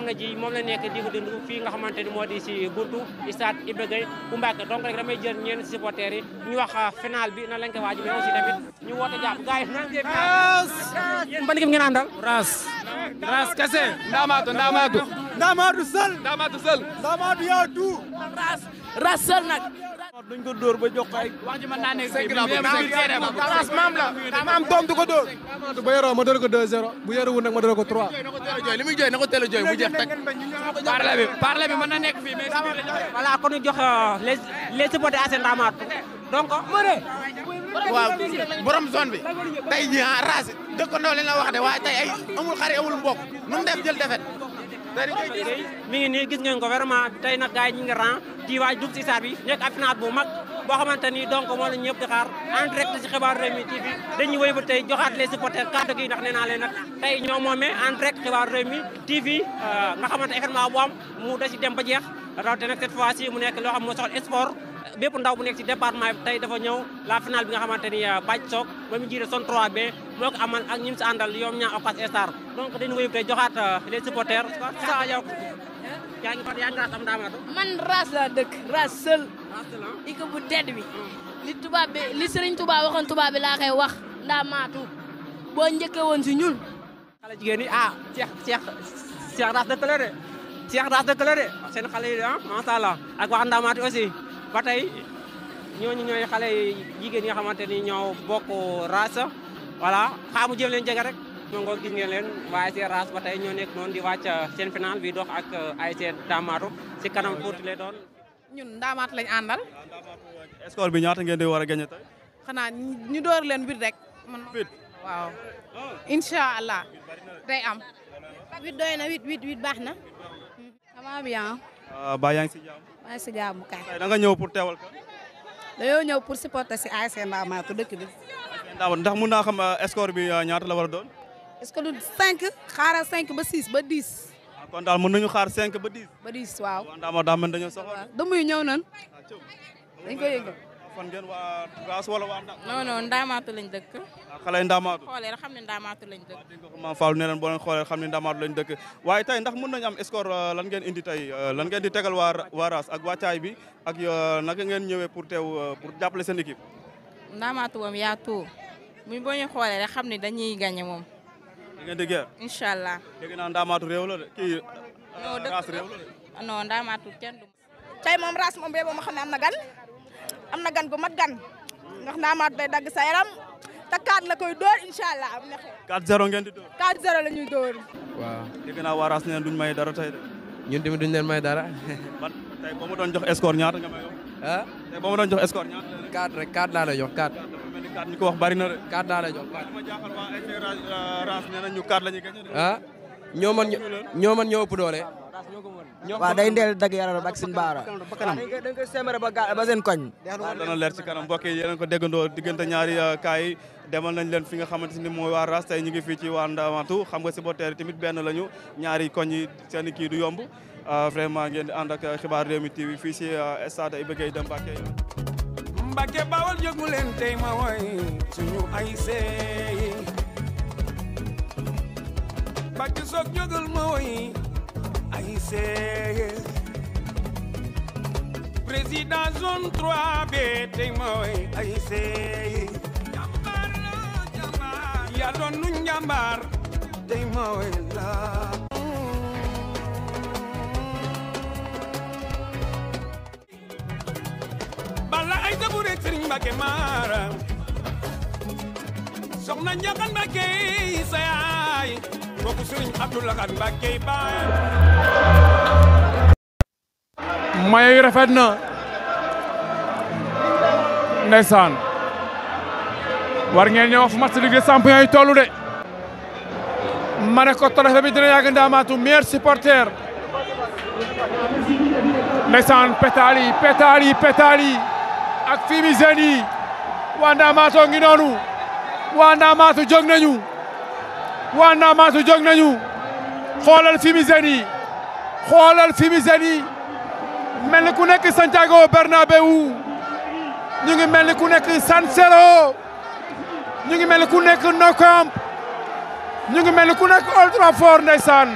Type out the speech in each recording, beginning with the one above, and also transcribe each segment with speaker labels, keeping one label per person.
Speaker 1: jamono ji moom la nekk di ko dund fii nga xamante ni moo di si buntu stade Iba Gueye bu Mbacké donc rek damay jël ñenn si supporters yi ñu wax final bi nan lañ ko waaj mais aussi tamit ñu woote jàpp gars yi nan ngeen yéen ban équipe ngeen àndal
Speaker 2: Ras kese Ndamatou yaa tout
Speaker 3: Ras seul nag
Speaker 2: duñ ko dóor ba jox ay
Speaker 3: wax ji mën naa nekk
Speaker 2: Ras maam la maam doom du ko dóor bu yoroo ma dóor ko 2-0 bu yoroo nag ma dóor ko 3
Speaker 3: li muy jooy na ko teel a jooy bu jeex tak parler bi mën na nekk fii mais
Speaker 1: voilà kon ñu jox les supporters AS Ndamatou donc
Speaker 3: waaw borom zone bi tey jii Ras dëkkandoo leen la wax de waaye tey ay amul xari amul mbokk nu mu def jël defet
Speaker 1: mi ngi nii gis ngeen ko vraiment tey nag gars yi ñu ngi ran di waaj dugg si stade bi nekk ab final bu mag boo xamante ni donc moo la ñëpp di xaar en direct si xibaar Rewmi TV dañuy wéy ba tey joxaat les supporters kàddu gi ndax nee naa leen nag tey ñoo moomee en direct xibaar Rewmi TV nga xamante événement bu am mu da si dem ba jeex rawatina nag cette fois ci mu nekk loo xam moo soxal sport bépp ndaw bu nekk ci département bi tey dafa ñëw la finale bi nga xamante ni Bathie Sock ba mu jiite zone 3B moo ko amal ak ñi mu si àndal yoom ñaa Okas Star donc dañu wéy tey joxaat les supporters sa yow yaa ngi Ras am Ndamatou
Speaker 4: man Ras la dëkk Ras seul équipe bu tedd bi li tubaab bi li Serigne Touba waxoon tubaab bi laa koy wax Ndamatou boo njëkkee woon si ñun
Speaker 1: xale jigéen ñi Cheikh Ras dëkk la de Cheikh Ras dëkk la de seen xale yi macha allah ak waa Ndamatou aussi ba tey ñooñu ñooy xale jigéen yi nga xamante ni ñoo bokk Ras voilà xaamu jëm leen jege rek ñoo ngoo gis ngeen leen waaye ASC Ras ba tey ñoo nekk noonu di wàcc seen final bi dox ak ASC Ndamatou si kanam tuuti lay doon.
Speaker 5: ñun Ndamatou lañ àndal.
Speaker 2: score bi ñaata ngeen di war a gagné tey.
Speaker 5: xanaa ñu door leen bit rek.
Speaker 2: bit
Speaker 5: waaw. incha allah day am.
Speaker 4: 8 doy na 8 baax na. ça va bien.
Speaker 2: ba yaa ngi si jàmm.
Speaker 4: maa ngi si jàmm kay.
Speaker 2: tey da nga ñëw pour teewal ko.
Speaker 4: dañoo ñëw pour supporter si ASC Ndamatou dëkk bi.
Speaker 2: ndax mun naa xam score bi ñaata la war a doon.
Speaker 4: est-ce que du 5 xaaral 5 ba 6 ba 10.
Speaker 2: kon daal mën nañu xaar 5 ba 10.
Speaker 4: ba 10 waaw.
Speaker 2: waaw Ndamatou daa mel dañoo soxla.
Speaker 4: waaw dëmm yi ñëw nañ. dañ ko yëg.
Speaker 2: fan ngeen waa Ras wala waa Ndamatou.
Speaker 5: non non Ndamatou lañ dëkk.
Speaker 2: waaw xale Ndamatou.
Speaker 5: xoolee rek xam ne Ndamatou lañ dëkk.
Speaker 2: dégg nga ko Mame Fallou nee leen boo leen xoolee xam ne Ndamatou lañ dëkk waaye tey ndax mën nañu am score lan ngeen indi tey lan ngeen di tegal waa Ras ak wàccaay bi ak naka ngeen ñëwee pour teew pour jàppale seen équipe.
Speaker 5: Ndamatou moom yaa tout muy boo ñu xoolee rek xam ne dañuy gagné moom.
Speaker 2: da ngeen di guerre.
Speaker 5: incha allah.
Speaker 2: dégg naa Ndamatou réew la de kii. Ras réew la de.
Speaker 5: non Ndamatou kenn du.
Speaker 6: tey moom Ras moom bee boo ma xam ne am na gan gu mat gan ndax Ndamatou day dagg sa yaram te 4 la koy dóor incha allah am na xew.
Speaker 2: 4-0 ngeen di dóor.
Speaker 6: 4-0 la ñuy dóor.
Speaker 7: waaw
Speaker 2: dégg naa waa Ras nee duñ may dara tey de.
Speaker 7: ñun tamit duñ leen may dara.
Speaker 2: man tey boo ma doon jox score ñaata nga may wax.
Speaker 7: ah
Speaker 2: tey boo ma doon jox score ñaata.
Speaker 7: 4 rek 4 laa lay jox 4.
Speaker 2: dafa mel ni 4 ñu ko wax bari na de.
Speaker 7: 4 laa lay jox 4.
Speaker 2: ma jaaxal waa ASC Ras nee nañ ñu 4 la ñuy gagné de.
Speaker 7: ah ñoo ëpp doole.
Speaker 8: waaw day ndeel dagg yaram ak sin baara dañ koy semere ba seen koñ.
Speaker 2: dana leer ci kanam mbokk yi yéen ko déggandoo diggante ñaari kaay demal nañ leen fi nga xamante ni mooy waa Ras tey ñu ngi fii ci waa Ndamatou xam nga supporter yi tamit benn lañu ñaari koñ yi seen kii du yomb vraiment ngeen di ànd ak xibaar Rewmi TV fii ci stade Iba Gueye de Mbacké.
Speaker 9: Mbacké Bawol jógu leen tey ma woy suñu ay seey Bathie Sock jógal ma woy ay seey président zone 3B tey ma woy ay seey jàmbaar la jàmbaar yaa doon nu njàmbaar tey ma woy la bala ay tabu rek Serigne Mbacké Mara soxna Njaxan Mbacké sa yaay kooku Serigne Abdoulaye Mbacké baay
Speaker 10: mayo yi rafet na ndeysaan war ngeen ñëw fu match Ligue des Champions yi tollu de ma ne ko trophée bi dina yàgg Ndamatou meilleur supporter ndeysaan pétale yi ak fumigène yi waa Ndamatou ngi noonu waa Ndamatou jóg nañu xoolal fumigène yi mel ni ku nekk Santiago Bernabéu ñu ngi mel ni ku nekk San Siro ñu ngi mel ni ku nekk Nou Camp ñu ngi mel ni ku nekk Old Trafford ndeysaan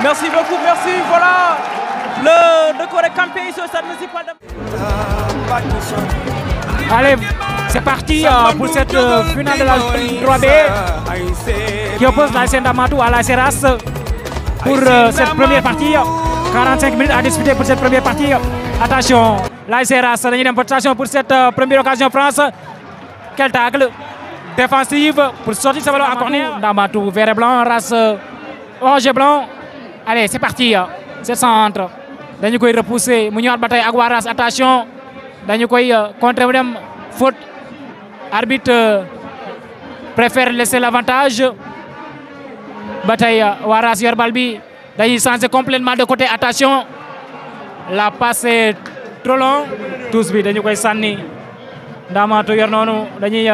Speaker 11: Merci beaucoup, merci. Voilà, le décor est campé ici au stade municipal de...
Speaker 12: Allez, c'est parti pour cette finale de la 3B qui oppose l'AS Ndamatou à l'AS Seras pour cette première partie. 45 minutes à disputer pour cette première partie. Attention, l'AS Seras, dañuy dem attention pour cette première occasion France. Quel tacle défensive pour sortir ce ballon à corner. Ndamatou, vert et blanc, race orange et blanc. Allez, c'est parti. C'est centre. Dañu koy repousser mu ñëwaat ba tey ak waa Raas attention dañu koy contrer mu dem faute. Arbitre préfère laisser l'avantage. Ba tey waa Raas yor bal bi dañuy changer complètement de côté. Attention, la passe est trop long. Tous bi dañu koy sànni. Ndamatou yor noonu dañuy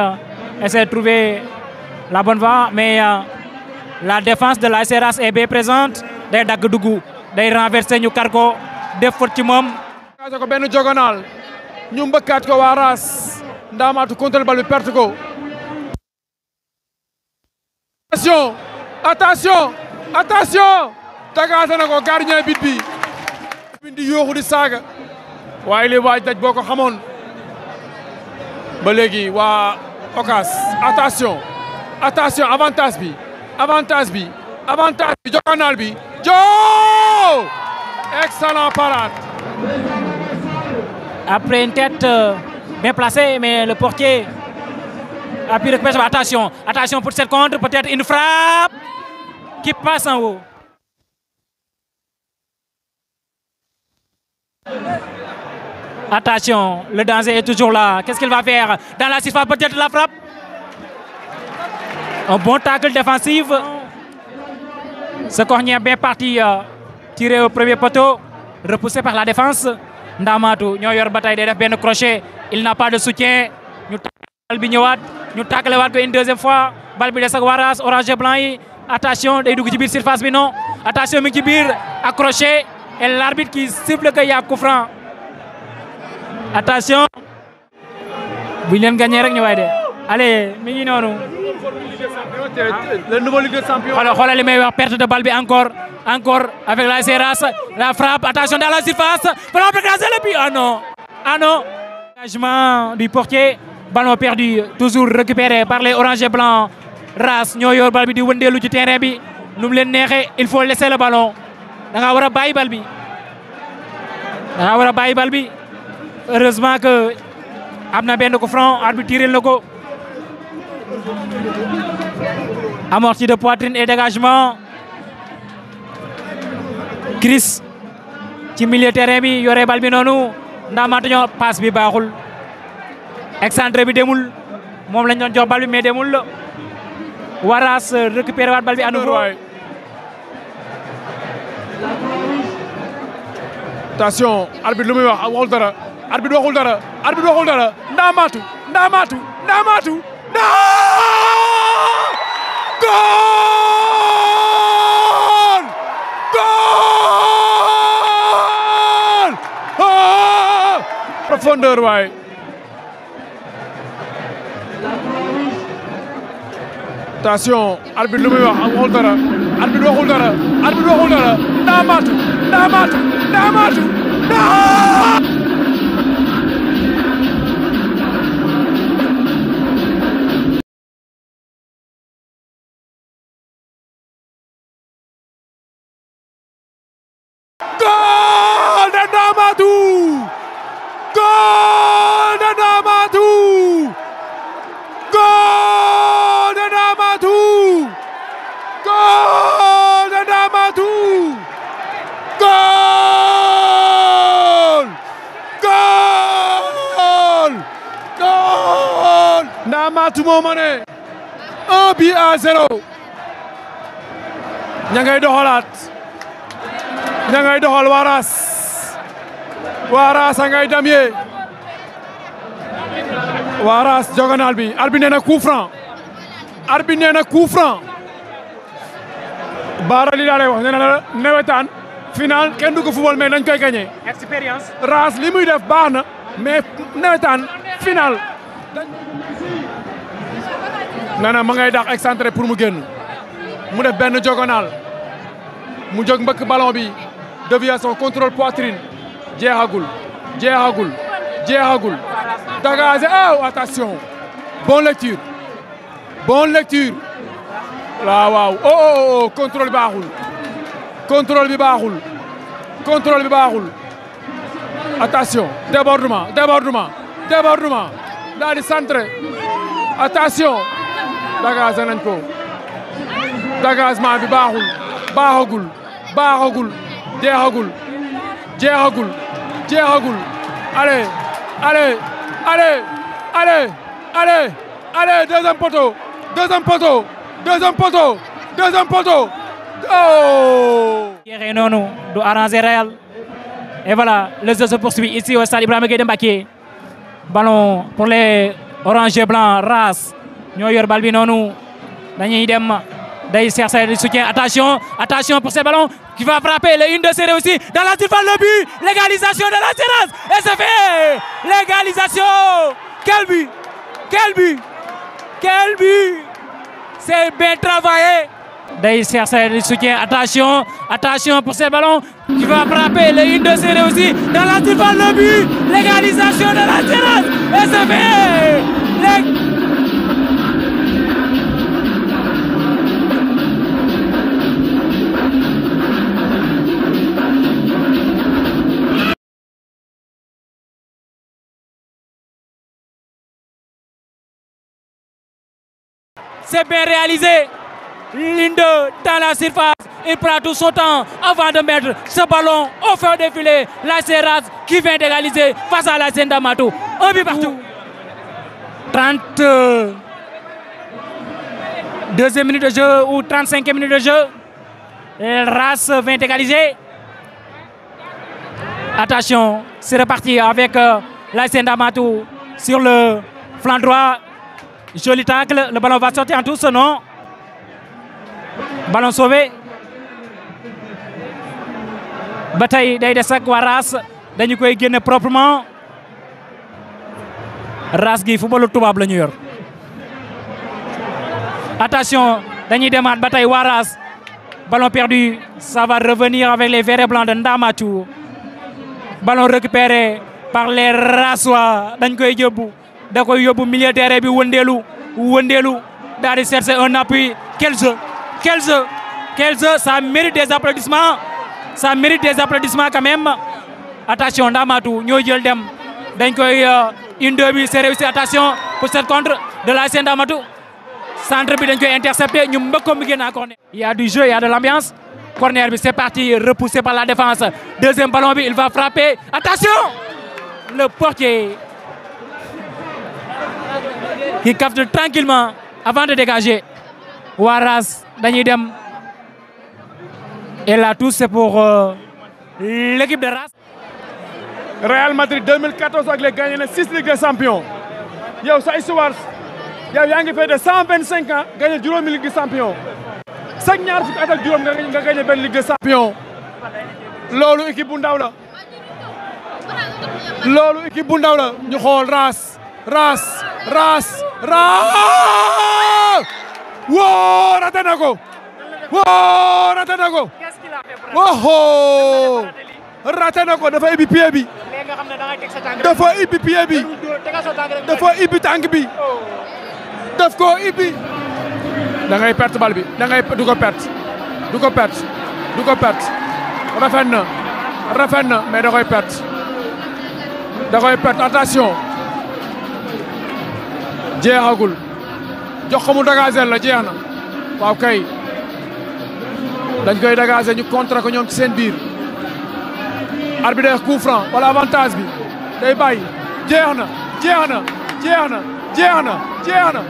Speaker 12: essayer de trouver la bonne voie mais la défense de l'AS Seras est bien présente. Day dagg dugg day renverser ñu kar ko def faute ci moom.
Speaker 10: ko benn jogonal ñu mbëkkaat ko waa Raas Ndamatou contrôle bal bi perte ko. attention attention attention tagaase na ko gardien bit bi di yooxu di saaga waaye li waaj daj boo ko xamoon ba léegi waa Ocas attention attention avantage bi avantage bi avantage bi jogonal bi excellent parade.
Speaker 12: Après une tête bien placée, mais le portier a pu récupérer. Attention, attention pour cette contre, peut-être une frappe qui passe en haut. Attention, le danger est toujours là. Qu'est-ce qu'il va faire dans la surface? Peut-être la frappe. Un bon tacle défensif. Ce corner bien parti, tiré au premier poteau, repoussé par la défense. Ndamatou ñoo yor bataille day def benn crochet, il n'a pas de soutien. Ñu bal bi ñëwaat ñu tàggale waat ko une deuxième fois. Bal bi des ak waa Raas orange et blanc yi. Attention, day dugg ci biir surface bi non. Attention mi ngi ci biir accroché et l'arbitre qui siffle que y a coup franc. Attention. Bu ñu leen gagné rek ñu waay de. Allez, mi ngi noonu.
Speaker 10: Le nouveau Ligue des Champions.
Speaker 12: Xoolal li may wax, perte de balle bi encore avec l'AS Seras. La frappe, attention dans la surface. Frappe écraser le but. Ah non. Ah non. Engagement du portier. Ballon perdu, toujours récupéré par les orange et blancs. Raas ñoo yor bal bi di wëndeelu ci terrain bi. Nu mu leen neexee, il faut laisser le ballon. Da nga war a bàyyi bal bi. Da nga war a bàyyi bal bi. Heureusement que am na benn coup franc, arbitre tiré na ko. Amorti de poitrine et dégagement. Chris ci milieu terrain bi yore bal bi noonu. Ndamatou ñoo passe bi baaxul. Excentré bi demul. Moom lañ doon jox bal bi mais demul. Waras récupérer waat bal bi à nouveau.
Speaker 10: Attention, arbitre lu muy wax waxul dara. Arbitre waxul dara. Arbitre waxul dara. Ndamatou Ndamatou Ndamatou. Goal! Goal! Oh! Profondeur waay. Attention, arbitre lu muy wax waxul dara. Arbitre waxul dara. Arbitre waxul dara. Ndamatou Ndamatou Ndamatou. Goal de Ndamatou! Goal de Ndamatou! Goal de Ndamatou! Goal de Ndamatou! Goal! Goal! Goal! Ndamatou moo mane. 1 but à 0 ña ngay doxalaat ña ngay doxal waa Raas a ngay damyee waa Raas joganal bi arbitre nee na coup franc arbitre nee na coup franc Baara li laa lay wax nee na la nawetaan final kenn du ko football mais dañ koy gagné.
Speaker 12: expérience.
Speaker 10: Raas li muy def baax na mais nawetaan final. nee na ma ngay dax excentré pour mu génn mu def benn jogonal mu jóg mbëkk ballon bi déviation contrôle poitrine jeexagul jeexagul jeexagul dégagé oh attention bonne lecture waaw waaw oh contrôle bi baaxul contrôle bi baaxul attention débordement daal di centré attention dégagé nañ ko dégagement bi baaxagul jeexagul allez deuxième poteau oh
Speaker 12: Guerre noonu du arranger Real et voilà le jeu se poursuit ici au stade Ibrahima Gueye Mbacké ballon pour les orange et blanc Raas ñoo yor bal bi noonu dañuy dem day chercher le soutien attention pour ce ballon qui va frapper le 1-2 c'est réussi dans la surface le but l'égalisation de la Seras et c'est fait l'égalisation quel but c'est bien travaillé day chercher le soutien attention pour ce ballon qui va frapper le 1-2 c'est réussi dans la surface le but l'égalisation de la Seras et c'est fait c'est bien réalisé. Linde dans la surface, il prend tout son temps avant de mettre ce ballon au fond des filets. La Seras qui vient d'égaliser face à la Ndamatou. Un but partout. 32e minute de jeu ou 35e minute de jeu. Raas vient d'égaliser. Attention, c'est reparti avec la Ndamatou sur le flanc droit. Joli tacle, le ballon va sortir en tout ce nom. Ballon sauvé. Bataille day des ak waa Raas dañu koy génne proprement. Raas gi footballu tubaab la ñu yor. Attention, dañuy demaat bataille waa Raas. Ballon perdu, ça va revenir avec les verts et blancs de Ndamatou. Ballon récupéré par les Raasois dañ koy yóbbu. Da koy yóbbu milieu terrain bi wëndeelu daal di chercher un appui. Quel jeu, ça mérite des applaudissements quand même. Attention Ndamatou ñoo jël dem dañ koy 1-2 bi c'est réussi. Attention pour cette contre de la Ndamatou. Centre bi dañ koy intercepté ñu mbëkk ko mu génn à corner. Il y a du jeu, il y a de l'ambiance. Corner bi c'est parti, repoussé par la défense. Deuxième ballon bi il va frapper. Attention le portier qui capte tranquillement avant de dégager. waa Raas dañuy dem et la touche c'est pour l'équipe de Raas.
Speaker 10: Real Madrid 2014 ak les gagné na 6 Ligue des Champions yow sa histoire yow yaa ngi fay de 125 ans gagné juróomi Ligue des Champions chaque ñaar fukki at ak juróom nga gagné benn Ligue des Champions loolu équipe bu ndaw la ñu xool Raas woo raté na ko raté na ko dafa ibbi pied bi dafa ibbi tànk bi daf ko ibbi da ngay perte bal bi du ko perte rafet na mais da koy perte attention jeexagul jox ko mu dagager la jeex na waaw kay dañ koy dagager ñu contre ko ñoom ci seen biir arbitre coup franc wala avantage bi day bàyyi jeex na jeex na jeex na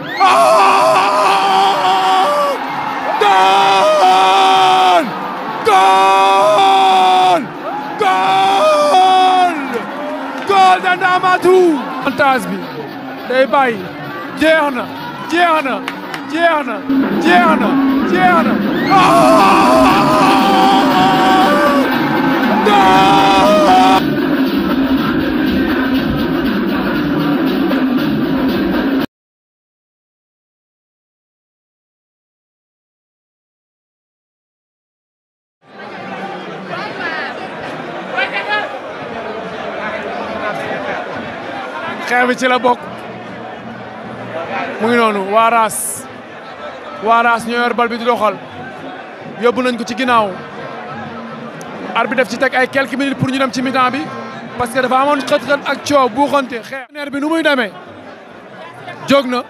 Speaker 10: goal goal goal goal de Ndamatou avantage bi day bàyyi jeex na jeex na jeex na jeex na jeex na xeex bi ci la bokk mu ngi noonu waa Raas ñoo yor bal bi di doxal yóbbu nañ ko ci ginnaaw arbitre def ci teg ay quelques minutes pour ñu dem ci mi-temps bi parce que dafa amoon xët-xët ak coow buuxante xeex neer bi nu muy demee jóg na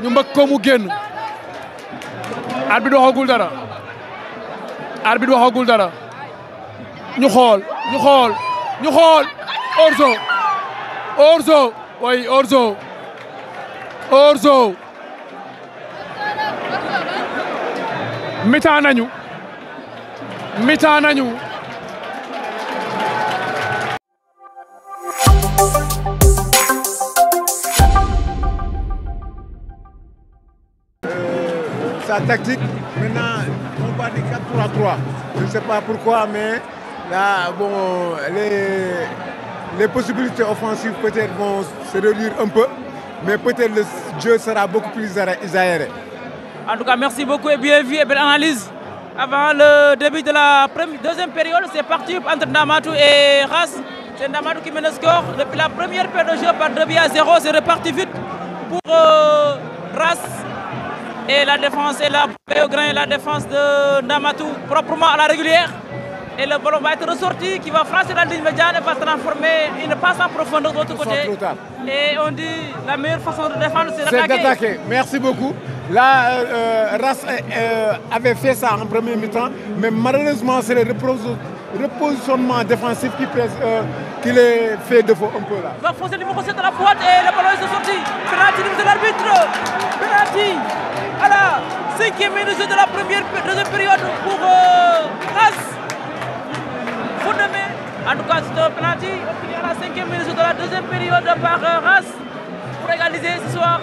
Speaker 10: ñu mbëkk ko mu génn arbitre waxagul dara ñu xool orzo way orzo mi-temps nañu
Speaker 13: sa tactique maintenant on va dire 4-3-3 je ne sais pas pourquoi mais là bon les possibilités offensives peut-être vont se réduire un peu, mais peut-être le jeu sera beaucoup plus aéré.
Speaker 11: En tout cas, merci beaucoup et bien vu et belle analyse. Avant le début de la deuxième période, c'est parti entre Ndamatou et Ras. C'est Ndamatou qui mène le score. Depuis la première période de jeu par 2-0, c'est reparti vite pour Ras. Et la défense est là, au grain, la défense de Ndamatou proprement à la régulière. Et le ballon va être ressorti, qui va franchir la ligne médiane et va transformer une passe en profondeur de l'autre côté. Et on dit la meilleure façon de défendre, c'est d'attaquer.
Speaker 13: Merci beaucoup. Là, Ras avait fait ça en premier mi-temps, mais malheureusement, c'est le repositionnement défensif qui les fait défaut un peu là.
Speaker 11: Il va foncer le numéro 7 de la boîte et le ballon est sorti. Penalty de l'arbitre. Penalty à la 5e minute de la deuxième période pour Ras. En tout cas, c'est un penalty obtenu à la 5e minute de la deuxième période par Ras pour égaliser ce soir.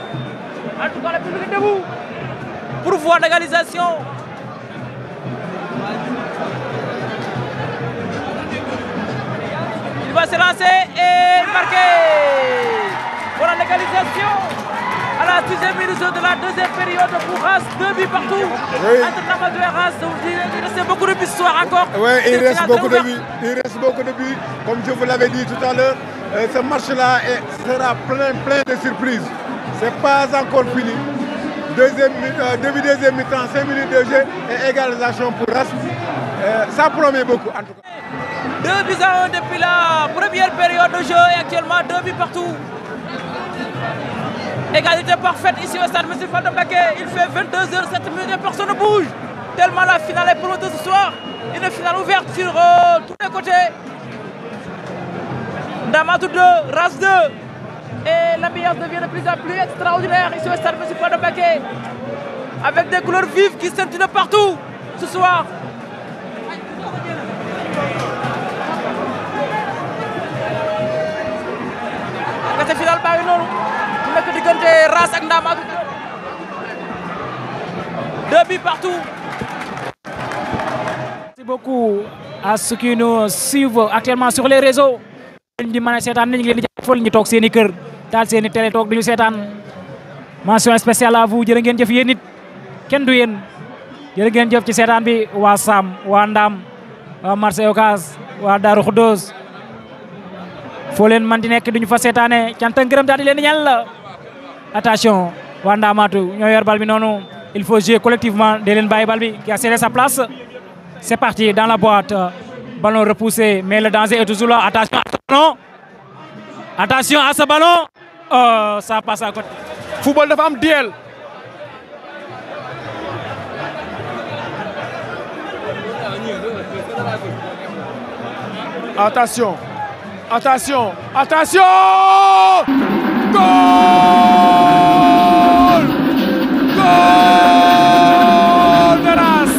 Speaker 11: En tout cas, le public est debout pour voir l'égalisation. Il va se lancer et marquer. Voilà l'égalisation à la 6e minute de la deuxième période pour Ras. 2 buts partout. Oui. Entre Ndamatou et Ras, il reste beaucoup de buts ce soir encore.
Speaker 13: Oui, il reste beaucoup de buts. Comme je vous l'avais dit tout à l'heure, ce match-là sera plein de surprises. Ce n'est pas encore fini. Début deuxième mi-temps, 5 minutes de jeu et égalisation pour Ras. Ça promet beaucoup en tout cas.
Speaker 11: 2-1 depuis la première période de jeu et actuellement 2 buts partout. Égalité parfaite ici au stade municipal de Mbacké. Il fait 22h07 et personne ne bouge. Tellement la finale est prometteuse ce soir. Une finale ouverte sur tous les côtés. Ndamatou 2, Ras 2. Et l'ambiance devient de plus en plus extraordinaire ici au stade municipal de Mbacké. Avec des couleurs vives qui scintillent partout ce soir. Kase final baa ngi noonu nekk diggante Ras ak Ndamatou 2 buts partout.
Speaker 12: Merci beaucoup à ceux qui nous suivent actuellement sur les réseaux. di mën a seetaan nañu ngi leen di jaajëfal ñu toog seen i kër taal seen i télé toog di ñu seetaan mention spéciale à vous jërë ngeen jëf yéen it kenn du yéen jërë ngeen jëf ci seetaan bi waa Sam waa Ndam waa Marseille Ocass waa Darou Khoudoss foo leen man di nekk duñu fa seetaane cant ak ngërëm daal di leen di ñaan la attention waa Ndamatou ñoo yor bal bi noonu il faut jouer collectivement de leen bàyyi bal bi qui a cédé sa place c'est parti dans la boîte ballon repoussé mais le danger est toujours là attention à ce ballon oh ça passe à côté.
Speaker 10: football dafa am duel. attention. Goal! Goal de Reims!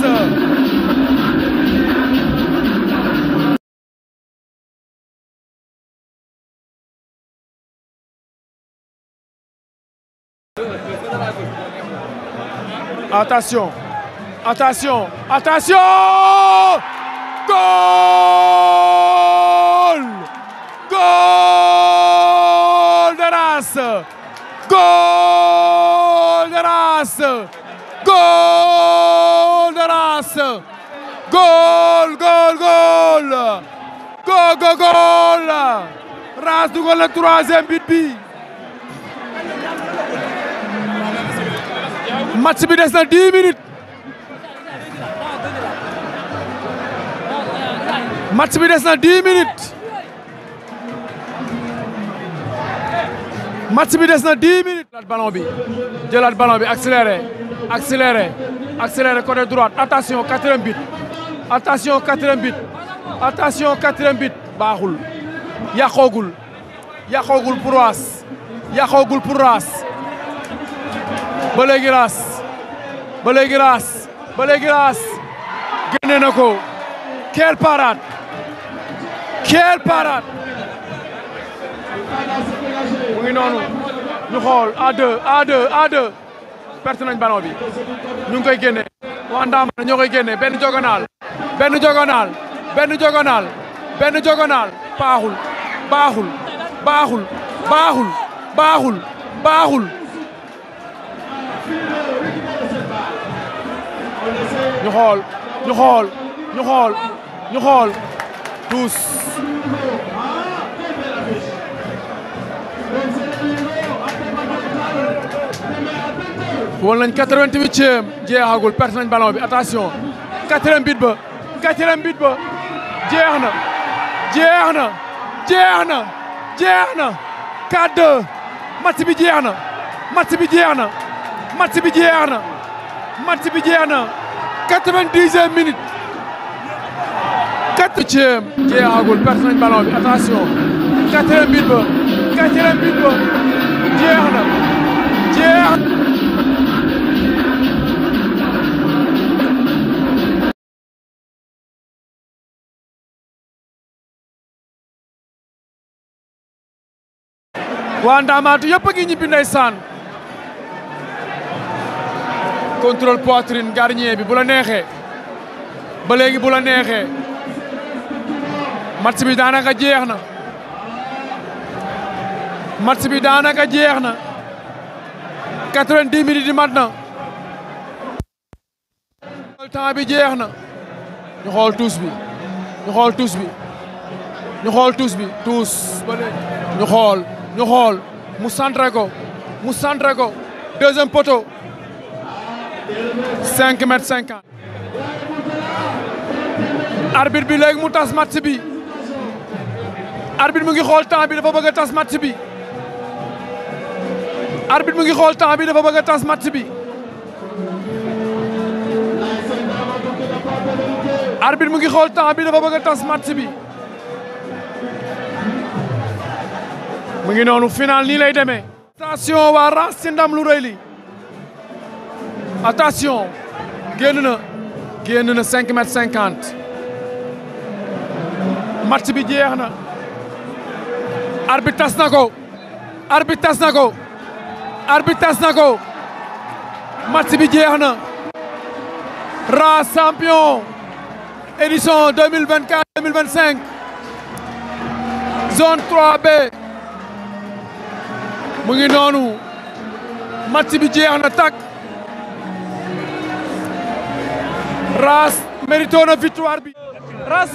Speaker 10: Attention! Attention! Attention! Goal! Goal de Reims! Goal de Reims! Goal de Reims! Goal, goal, goal! Goal, goal, goal! Reims dugal na troisième but bi. Match bi des na 10 minutes. Match bi des na 10 minutes. Match bi des na 10 minutes. Jëlaat ballon bi accéléré accéléré accéléré côté droite attention quatrième but. Attention quatrième but. Attention quatrième but. Baaxul yàqoogul yàqoogul pour Reims yàqoogul pour Reims. Ba léegi Reims ba léegi Reims ba léegi Reims génne na ko. Quelle parade! Quelle parade! mu ngi noonu ñu xool A2 A2 A2 perte nañ ballon bi ñu ngi koy génne waa Ndamane ñoo koy génne benn jogonaal benn jogonaal benn jogonaal benn jogonaal baaxul baaxul baaxul baaxul baaxul baaxul ñu xool ñu xool ñu xool ñu xool tous wol nañ 88e jeexagul perte nañ ballon bi attention quatrième but ba jeex na jeex na jeex na jeex na 4-2 match bi jeex na match bi jeex na match bi jeex na match bi jeex na 90e minute 4e jeexagul perte nañ ballon bi attention quatrième but ba jeex na jeex waa Ndamatou yëpp a ngi ñibbi ndeysaan contrôle poitrine gardien bi bu la neexee ba léegi bu la neexee match bi daanaka jeex na match bi daanaka jeex na 90 minutes yi mat na temps bi jeex na ñu xool tous bi ñu xool tous bi ñu xool tous bi tous ba léegi ñu xool mu centré ko deuxième poteau 5 mètres 50 arbitre bi léegi mu tas match bi arbitre mu ngi xool temps bi dafa bëgg a tas match bi arbitre mu ngi xool temps bi dafa bëgg a tas match bi arbitre mu ngi xool temps bi dafa bëgg a tas match bi mu ngi noonu final nii lay demee attention waa Reims ci ndam lu rëy li attention génn na 5 mètres 50 match bi jeex na arbitre tas na ko match bi jeex na Reims champion édition 2024-2025 zone 3B mu ngi noonu match bi jeex na tak Reims mérito na victoire bi.
Speaker 11: Reims,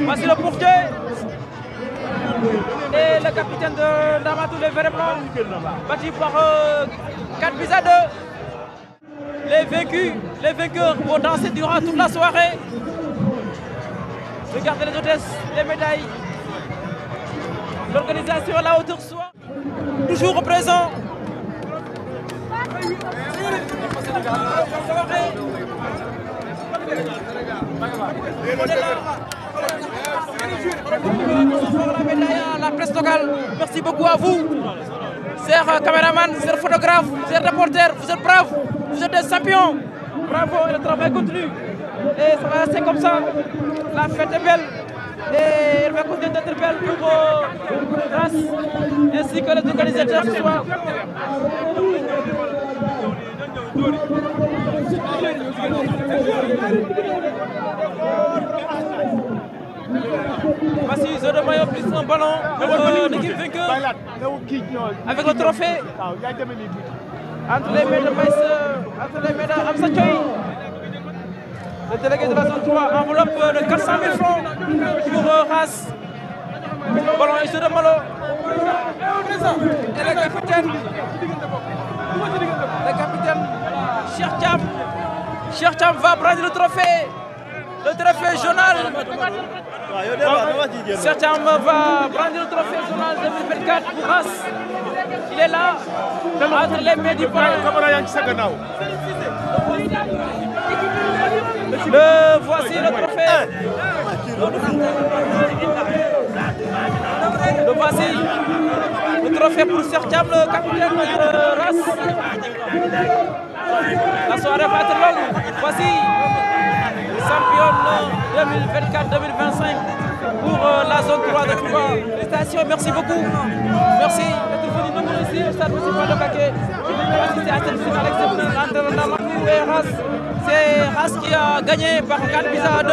Speaker 11: voici le portier et le capitaine de Ndamatou, les Verts Blancs, battu par 4 buts à 2. Les vainqueurs vont danser durant toute la soirée. Regardez les hôtesses, les médailles. L'organisation à la hauteur soit toujours présent. La presse locales. Merci beaucoup à vous, chers caméramans, chers photographes, chers reporters. Vous êtes braves, vous êtes des champions. Bravo, et le travail continue. Et ça va rester comme ça. La fête est belle. Et elle va continuer d'être belle pour Rass ainsi que les organisateurs ce soir. Voici jeu de maillot plus un ballon pour l'équipe vainqueur avec le trophée entre les mains de Maïs, entre les mains d'Amsa Thioye. Le délégué de la zone 3, enveloppe de 400 000 francs pour Rass. Ballon issu de Malo. Et le capitaine Cheikh Thiam va prendre le trophée journal. Cheikh Thiam va prendre le trophée journal 2024 pour Rass. Il est là, entre les mains du parrain. Voici le trophée. Voici le trophée pour Cheikh Thiam, le capitaine de Rass. La soirée va être longue. Voici championne 2024-2025 pour la zone 3 de Touba. Félicitations, merci beaucoup. Merci d'être venu nombreux ici au stade municipal de Mbacké pour assister à cette finale exceptionnelle entre Ndamatou et Rass. C'est Rass qui a gagné par 4 buts à 2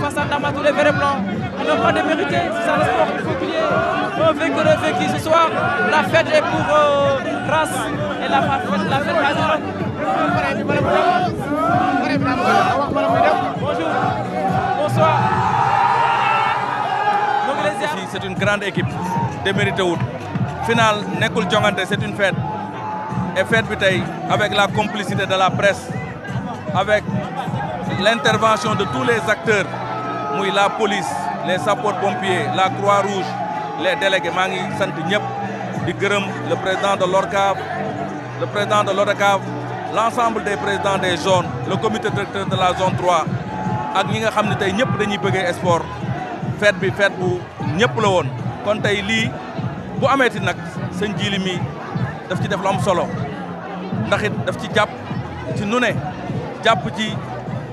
Speaker 11: face à Ndamatou, les verts et blancs. Ils n'ont pas démérité, c'est ça le sport. Il faut qu'il y ait un vainqueur et vaincu ce soir. La fête est pour Rass et la fête va être longue. Bonjour, bonsoir.
Speaker 14: C'est une grande équipe démérité wut final nekkul jongante, c'est une fête et fête bi tey avec la complicité de la presse, avec l'intervention de tous les acteurs muy la police, les sapeurs-pompiers, la Croix-Rouge, les délégués. Maa ngi sant ñëpp di gërëm le président de l'ORCAV, le président de l'ODCAV, l'ensemble des présidents des zones, le comité directeur de la zone 3 ak ñi nga xam ne tey ñëpp dañuy bëggee sport. Fête bi fête bu ñëpp la woon kon tey lii bu ameeti nag sëñ Jili mi daf ci def lu am solo ndax it daf ci jàpp ci nu ne jàpp ci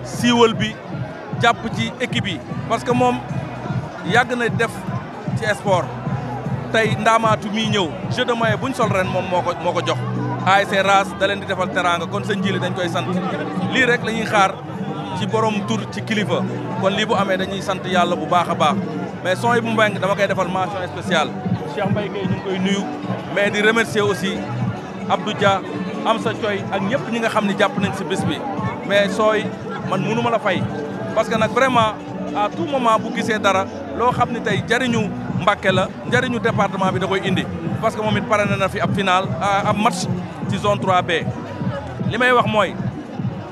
Speaker 14: siiwal bi jàpp ci équipe yi parce que moom yàgg na def ci sport tey Ndamatou mii ñëw jeu de maillot buñ sol ren moom moo ko jox ASC Rass da leen di defal teraanga kon sëñ Jili dañ koy sant lii rek la ñuy xaar ci borom tur ci kilifa kon lii bu amee dañuy sant yàlla bu baax a baax mais son yi bu Mbengue dama koy defal mention spéciale Cheikh Mbaye Gueye ñu ngi koy nuyu mais di remercier aussi Abdou Dia Amsa Thioye ak ñëpp ñi nga xam ne jàpp nañ si bés bi mais sooy man mënu ma la fay parce que nag vraiment à tout moment bu gisee dara loo xam ne tey jariñu Mbacké la njariñu département bi da koy indi parce que moom it pare na fi ab final ab match ci zone 3B li may wax mooy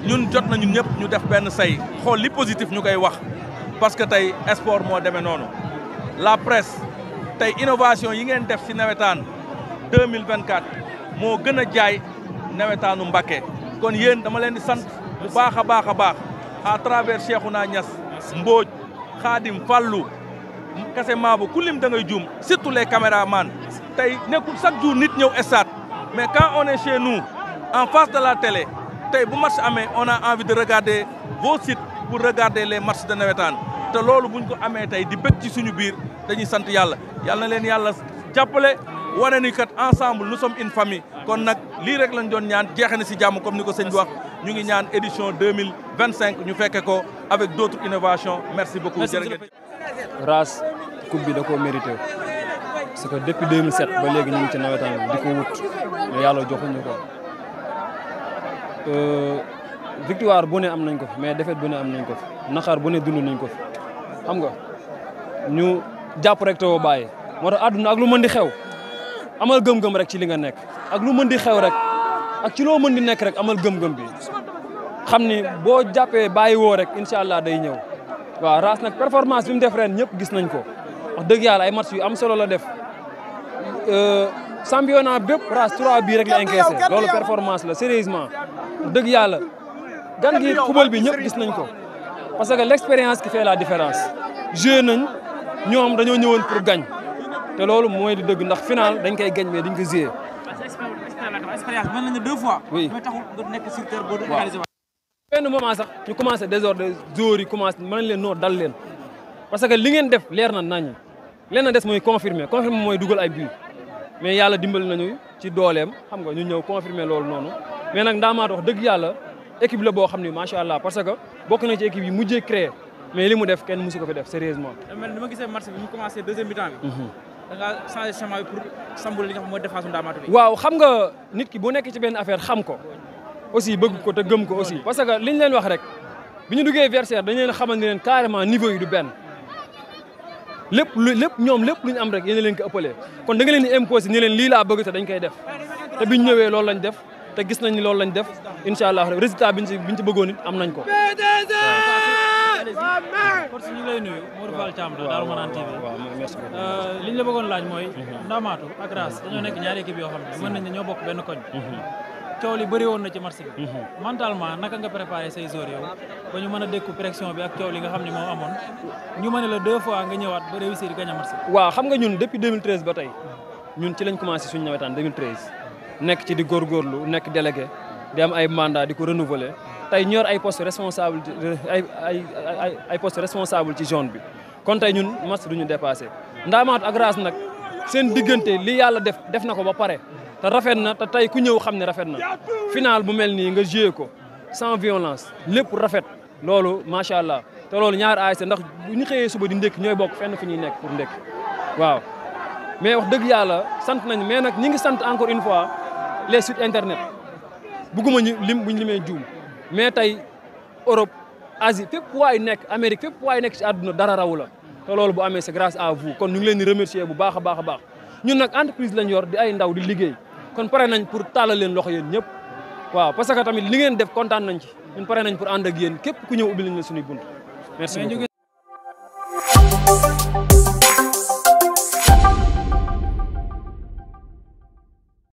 Speaker 14: ñun jot na ñun ñëpp ñu def benn say xool li positif ñu koy wax parce que tey sport moo demee noonu la presse tey innovation yi ngeen def ci nawetaan 2024 moo gën a jaay nawetaanu Mbacké kon yéen dama leen di sant bu baax a baax a baax à travers Cheikhouna Niass Mbodj Khadim Fallou Kassé Mabou ku lim da ngay juum surtout les caméramans tey nekkul chaque jour nit ñëw stade mais quand on est chez nous en face de la télé tey bu match amee on a envie de regarder vos sites pour regarder les matchs de nawetaan te loolu buñ ko amee tey di bëgg ci suñu biir dañuy sant yàlla yàlla na leen yàlla jàppale wane ni kat ensemble nous sommes une famille kon nag lii rek lañ doon ñaan jeexe na si jàmm comme ni ko sëñ bi wax ñu ngi ñaan édition 2025 ñu fekke ko avec d'autres innovations merci beaucoup jërëjëf.
Speaker 15: Rass coupe bi da koo mérité parce que depuis 2007 ba léegi ñu ngi ci nawetaan bi di ko wut mais yàlla joxuñu ko victoire bu ne am nañ ko fi mais défaite bu ne am nañ ko fi naqar bu ne dund nañ ko fi xam nga ñu jàpp rek te woo bàyyi moo tax àdduna ak lu mën di xew amal gëm-gëm rek ci li nga nekk ak lu mën di xew rek ak ci loo mën di nekk rek amal gëm-gëm bi xam ni boo jàppee bàyyi woo rek incha allah day ñëw waaw Rass nag performance bi mu def ren ñëpp gis nañ ko wax dëgg yàlla ay match yu am solo la def championnat bépp Rass 3 bii rek la encaissé loolu performance la sérieusement dëgg yàlla gan gi football bi ñëpp gis nañ ko parce que l'expérience qui fait la différence joué nañ ñoom dañoo ñëwoon pour gagne te loolu mooy di dëgg ndax final dañ koy gañ mais dañ ko jouer.
Speaker 11: expérience mën nañu 2 fois.
Speaker 15: oui
Speaker 11: mais taxul nga nekk sur terre boo égaliser.
Speaker 15: benn moment sax ñu commencé désordre joueurs yi commencé mën leen noo dal leen parce que li ngeen def leer na nañu leen na des mooy confirmer mooy dugal ay but mais yàlla dimbali nañu ci dooleem xam nga ñu ñëw confirmer loolu noonu mais nag Ndamatou wax dëgg yàlla équipe la boo xam ni macha allah parce que bokk na ci équipe yi mujjee créé mais li mu def kenn musu ko fi def sérieusement.
Speaker 11: mais ni ma gisee match bi ñu commencé deuxième mi-temps bi. da nga changé chemin bi pour sambul li nga xam mooy défense Ndamatou bi.
Speaker 15: waaw xam nga nit ki bu nekk ci benn affaire xam ko aussi bëgg ko te gëm ko aussi. parce que liñ leen wax rek bi ñu duggee Versailles dañ leen xamal ni leen carrément niveau yi du benn lépp ñoom lépp lu ñu am rek yéen leen ko ëppalee kon da nga leen di imposer ni leen lii laa bëgg te dañ koy def te biñ ñëwee loolu lañ def te gis nañ ni loolu lañ def incha allah résultat biñ ci bëggoon it am nañ ko.
Speaker 11: kon ñu ngi lay nuyu Modou Fall Thiam la Darou Manane TV.
Speaker 15: waaw merci beaucoup.
Speaker 11: li ñu la bëggoon laaj mooy. Ndamatou ak Rass dañoo nekk ñaari équipe yoo xam ne mën nañ ne ñoo bokk benn koñ. coow li bëri woon na ci match bi. mentalement naka nga préparé say joueurs yow ba ñu mën a dékku pression bi ak coow li nga xam ne moo amoon ñu mën la 2 fois nga ñëwaat ba réussir gagner match bi.
Speaker 15: waaw xam nga ñun depuis 2013 ba tey ñun ci lañ commencé suñu nawetaan 2013 nekk ci di góorgóorlu nekk délégué di am ay mandat di ko renouveler tey ñor ay poste responsable ay poste responsable ci zone bi kon tey ñun match duñu dépassé Ndamatou ak Rass nag seen diggante li yàlla def na ko ba pare te rafet na te tey ku ñëw xam ne rafet na final bu mel nii nga joué ko sans violence lépp rafet loolu macha allah te loolu ñaar ASC ndax bu ñu xëyee suba di ndékki ñooy bokk fenn fu ñuy nekk pour ndékki waaw mais wax dëgg yàlla sant nañ mais nag ñi ngi sant encore une fois les sites internet bugguma ñu buñ limee juum mais tey Europe Asie fépp waay nekk Amérique fépp waay nekk ci àdduna dara raw la te loolu bu amee c'est grâce à vous kon ñu ngi leen di remercier bu baax a baax a baax ñun nag entreprise lañ yor di ay ndaw di liggéey kon pare nañ pour tàllal leen loxo yéen ñëpp waaw parce que tamit li ngeen def kontaan nañ ci ñun pare nañ pour ànd ak yéen képp ku ñëw ubbi lañ la suñuy bunt merci beaucoup.